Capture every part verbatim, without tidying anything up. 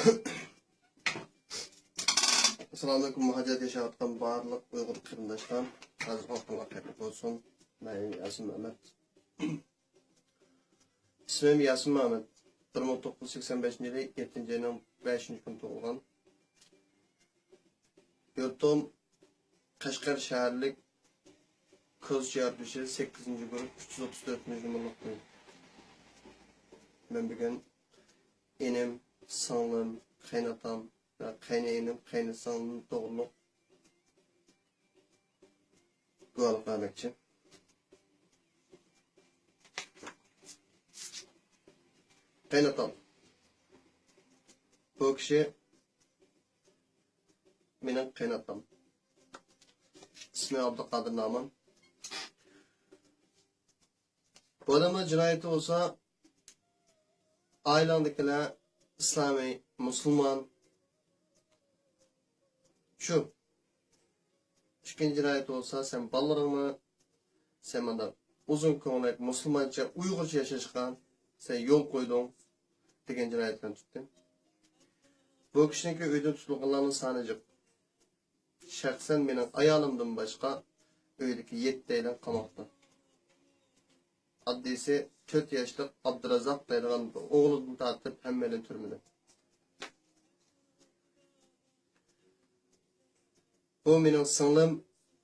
ئەسسالامۇئەلەيكۇم، مۇھاجىرەتتە ياشاۋاتقان بارلىق ئۇيغۇر قېرىنداشلار، ھازىرقى ۋاقتىڭلار خەيرلىك بولسۇن. مەن ياسىن مەمەت. ئىسمىم ياسىن مەمەت. بىر مىڭ توققۇز يۈز سەكسەن بەشىنچى يىلى يەتتىنچى ئاينىڭ بەشىنچى كۈنى تۇغۇلغان. يۇرتۇم قەشقەر شەھەرلىك كوزچى يەر بېشى، سەككىزىنچى گۇرۇپ، ئۈچ يۈز ئوتتۇز تۆتىنچى نومۇرلۇق ئۆي. مەن بۈگۈن ئىنىم، سىڭلىم، قېيىنئاتام ۋە قېيىنئىنىم، قېيىنسىڭلىم توغرۇلۇق گۇۋاھلىق بەرمەكچى. قېيىنئاتام. بۇ كىشى مېنىڭ قېيىنئاتام. ئىسمى ئابدۇقادىر نامان. بۇ ئادەمنىڭ جىنايىتى بولسا، ئائىلەڭدىكىلەر ئىسلامىي، مۇسۇلمان. شۇ. ئىككىنچى جىنايىتى بولسا، سەن بالىلىرىڭنى، سەن مانداق ئۇزۇن كۆڭلەك مۇسۇلمانچە، ئۇيغۇرچە ياشاشقا سەن يول قويدۇڭ، دېگەن جىنايەت بىلەن تۇتتى. بۇ كىشىنىڭكى ئۆيدىن تۇتۇلغانلارنىڭ سانى جىق. شەخسەن مېنىڭ ئايالىمدىن باشقا ئۆيدىكى يەتتەيلەن قاماقتا. ئاددىيسى، تۆت ياشلىق ئابدۇرازاق دەيدىغان بىر ئوغلىدىن تارتىپ ھەممەيلەن تۈرمىدە. بۇ مېنىڭ سىڭلىم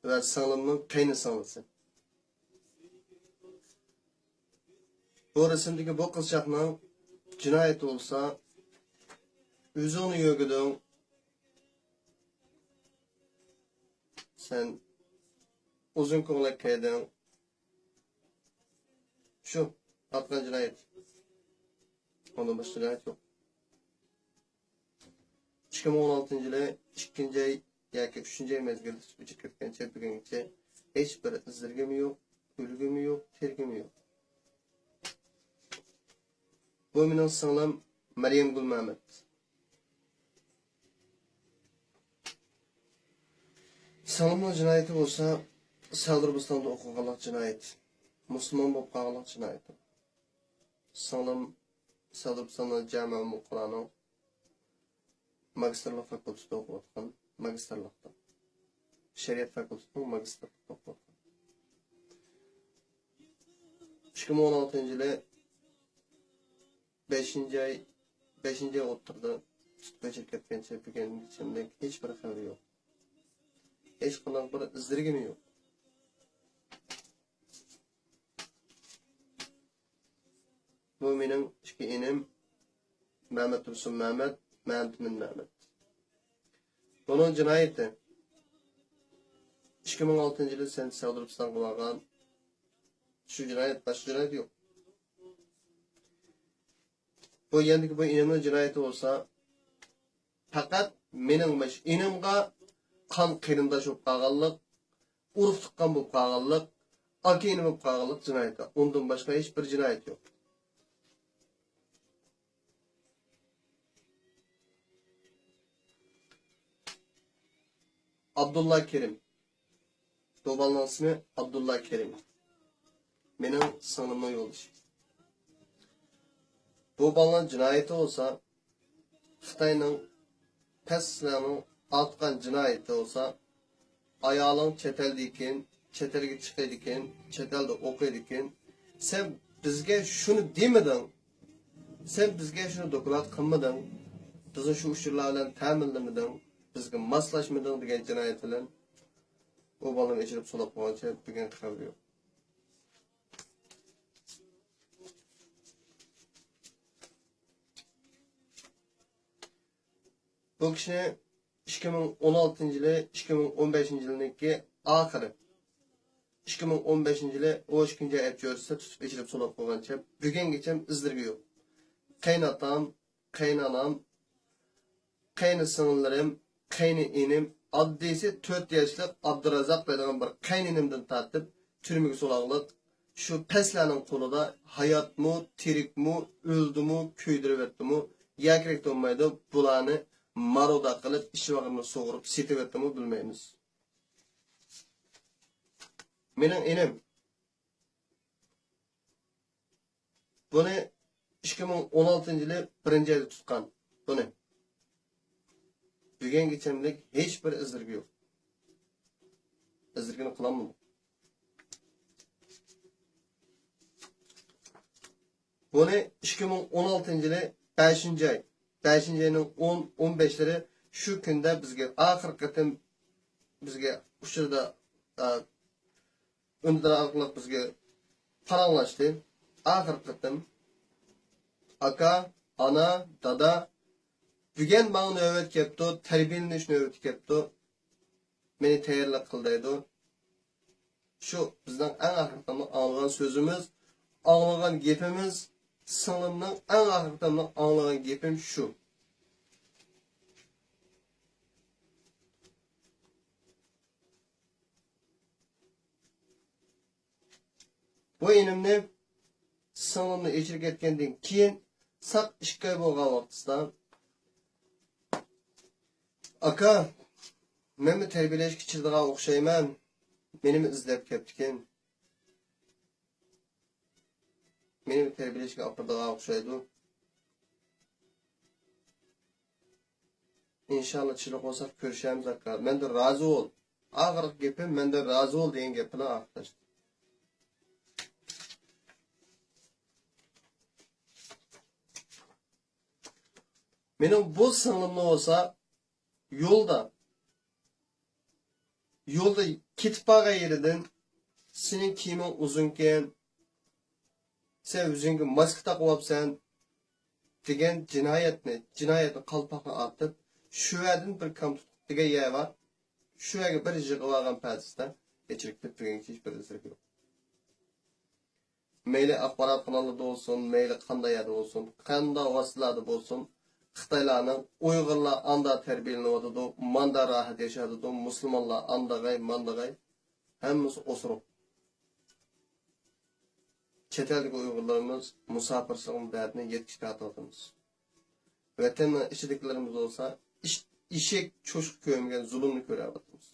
ۋە سىڭلىمنىڭ قېيىنسىڭلىسى. بۇ رەسىمدىكى بۇ قىزچاقنىڭ جىنايىتى بولسا، ئۆزۈڭنى يۆگىدىڭ، سەن ئۇزۇن كۆڭلەك كىيدىڭ. شۇ، ئاتقان جىنايەت. ئۇنىڭدىن باشقا جىنايەت يوق. ئىككى مىڭ ئون ئالتىنچى يىلى ئىككىنچى ئاي ياكى ئۈچىنچى ئاي مەزگىلىدە تۇتۇپ ئېچىپ كەتكەنچە بۈگۈنگىچە ھېچ بىر ئىز-دېرىكىمۇ يوق، ئۈلگىمۇ يوق، تېرىكىمۇ يوق. بۇ مېنىڭ سىڭلىم مەريەمگۈل مەمەت. سىڭلىمنىڭ جىنايىتى بولسا، سەۋدۇربىستاندا ئوقۇغانلىق جىنايىتى، مۇسۇلمان بولۇپ قالغانلىق جىنايىتى. سىڭلىم سەۋدۇربىستاندا جامە ئۇمۇل قۇرئاننىڭ ماگىستىرلىق فاكۇلتېتىدا ئوقۇۋاتقان، ماگىستىرلىقتا. شەرىئەت فاكۇلتېتىنىڭ ماگىستىرلىقتا ئوقۇۋاتقان. ئىككى مىڭ ئون ئالتىنچى يىلى بەشىنچى ئاي، بەشىنچى ئاي ئوتتۇرىدا تۇتقۇچى كەتكەنچە بۈگۈنگىچە ھېچ بىر خەۋىرى يوق. ھېچقانداق بىر ئىز-دېرىكىمۇ يوق. بۇ مېنىڭ ئىككى ئىنىم، مەمەتتۇرسۇن مەمەت، مەمەتئىمىن مەمەت. بۇنىڭ جىنايىتى، ئىككى مىڭ ئالتىنچى يىلى سەن سەۋدۇربىستانغا بارغان، شۇ جىنايەت، باشقا جىنايەت يوق. بۇ يەردىكى بۇ ئىنىمنىڭ جىنايىتى بولسا، پەقەت مېنىڭ مۇشۇ ئىنىمغا قان قېرىنداش بولۇپ قالغانلىق، ئۇرۇق تۇغقان بولۇپ قالغانلىق، ئاكا ئىنى بولۇپ قالغانلىق جىنايىتى. ئۇندىن باشقا ھېچ بىر جىنايەت يوق. ئابدۇللا كېرىم. بۇ بالىنىڭ ئىسمى ئابدۇللا كېرىم. مېنىڭ سىڭلىمنىڭ يولدىشى. بۇ بالىنىڭ جىنايىتى بولسا، خىتاينىڭ پەسلەرنىڭ ئارتقان جىنايىتى بولسا، ئايالىڭ چەت ئەلدىكىن، چەت ئەلگە چىقىدىكىن، چەت ئەلدە ئوقۇيدىكىن، سەن بىزگە شۇنى دېمىدىڭ، سەن بىزگە شۇنى دوكلات قىلمىدىڭ، بىزنى شۇ ئۇچۇرلار بىلەن تەمىنلىمىدىڭ، بىزگە ماسلاشمىدىڭ دېگەن جىنايەت بىلەن ئۇ بالىنى ئېچىرىپ سولاپ قويغانچە بۈگۈن خەۋىرى يوق. بۇ كىشىنى ئىككى مىڭ ئون ئالتىنچى يىلى، ئىككى مىڭ ئون بەشىنچى يىلنىڭكى ئاخىرى، ئىككى مىڭ ئون بەشىنچى يىلى ئون ئىككىنچى ئاي ئەپچۆرىسىدە تۇتۇپ ئېچىرىپ سولاپ قويغانچە بۈگۈنگىچە ئىزلىرىگە يوق. قېيىنئاتام، قېيىنئانام، قېيىنسىڭىللىرىم، قېيىنئىنىم، ئاددىيسى تۆت ياشلىق ئابدۇرازاق دەيدىغان بىر قېيىنئىنىمدىن تارتىپ تۈرمىگە سولاغلىق شۇ پەسلەرنىڭ قولىدا ھاياتمۇ، تىرىكمۇ، ئۆلدىمۇ، كۆيدۈرۈۋەتتىمۇ، يا كېرەك بولمايدۇ، بۇلارنى ماروداق قىلىپ، ئىچى باغرىنى سۇغۇرۇپ سېتىۋەتتىمۇ بىلمەيمىز. مېنىڭ ئىنىم بۇنى ئىككى مىڭ ئون ئالتىنچى يىلى بىرىنچى ئايدا تۇتقان بۇنى. بۈگۈنگىچەملىك ھېچ بىر ئىزدىرىكى يوق. ئىزدىرىكىنى قىلالمىدۇق. بۇنى ئىككى مىڭ ئون ئالتىنچى يىلى بەشىنچى ئاي، بەشىنچى ئاينىڭ ئون، ئون بەشلىرى شۇ كۈندە بىزگە ئاخىرقى قېتىم بىزگە ئۇچۇردا، ئە، ئۈندىدار ئارقىلىق بىزگە پاراڭلاشتى. ئاخىرقى قېتىم، «ئاكا، ئانا، دادا، بۈگۈن ماڭا نۆۋەت كەپتۇ، تەربىيەلىنىش نۆۋىتى كەپتۇ. مېنى تەييارلىق قىل» دەيدۇ. شۇ بىزنىڭ ئەڭ ئاخىرقى قېتىملىق ئاڭلىغان سۆزىمىز، ئاڭلىغان گېپىمىز، سىڭلىمنىڭ ئەڭ ئاخىرقى قېتىملىق ئاڭلىغان گېپىم شۇ. بۇ ئىنىمنى، سىڭلىمنى ئېچىرىپ كەتكەندىن كېيىن، ساق ئىككى ئاي بولغان ۋاقتىسىدا، «ئاكا، مەنمۇ تەربىيەلەشكە چىدىغان ئوخشايمەن، مېنىمۇ ئىزدەپ كەپتىكەن. مېنىمۇ تەربىيەلەشكە ئاپىرىدىغان ئوخشايدۇ. ئىنشاللا چىلىق بولساق كۆرۈشەرمىز، ئاكا. مەندىن رازى بول. ئاخىرقى گېپىم، مەندىن رازى بول» دېگەن گەپنى ئاخىرلاشتى. مېنىڭ بۇ سىڭلىمنى بولسا يولدا، يولدا كېتىپ بارغان يېرىدىن، «سېنىڭ كىيىمىڭ ئۇزۇنكەن، سەن ئۆزۈڭگە ماسكا تاقىۋاپسەن» دېگەن جىنايەتنى، جىنايەتنى قالپاققا ئارتىپ، شۇ يەردىن بىر كام تۇتۇق دېگەن يەر بار. شۇ يەرگە بىر يىغىۋالغان پەدىسىدە ئېچىرىپ كېتىپ، بۈگۈنگىچە ھېچ بىر ئىزدىرىكى يوق. مەيلى ئاخبارات قاناللىرىدا بولسۇن، مەيلى قانداق يەردە بولسۇن، قانداق ۋاسىتىلەردە بولسۇن، خىتايلارنىڭ «ئۇيغۇرلار ئاندا تەربىيەلىنىۋاتىدۇ، ماندا راھەت ياشاۋاتىدۇ، مۇسۇلمانلار ئاندىغاي، ماندىغاي»، ھەممىسى ئوسۇرۇق. چەت ئەلدىكى ئۇيغۇرلىرىمىز مۇساپىرچىلىقنىڭ دەردىنى يەتكۈچە تارتىۋاتىمىز. ۋەتەننىڭ ئىچىدىكىلىرىمىز بولسا ئىش-، ئېشەك، چوشقا كۆرمىگەن زۇلۇمنى كۆرۈۋاتىمىز.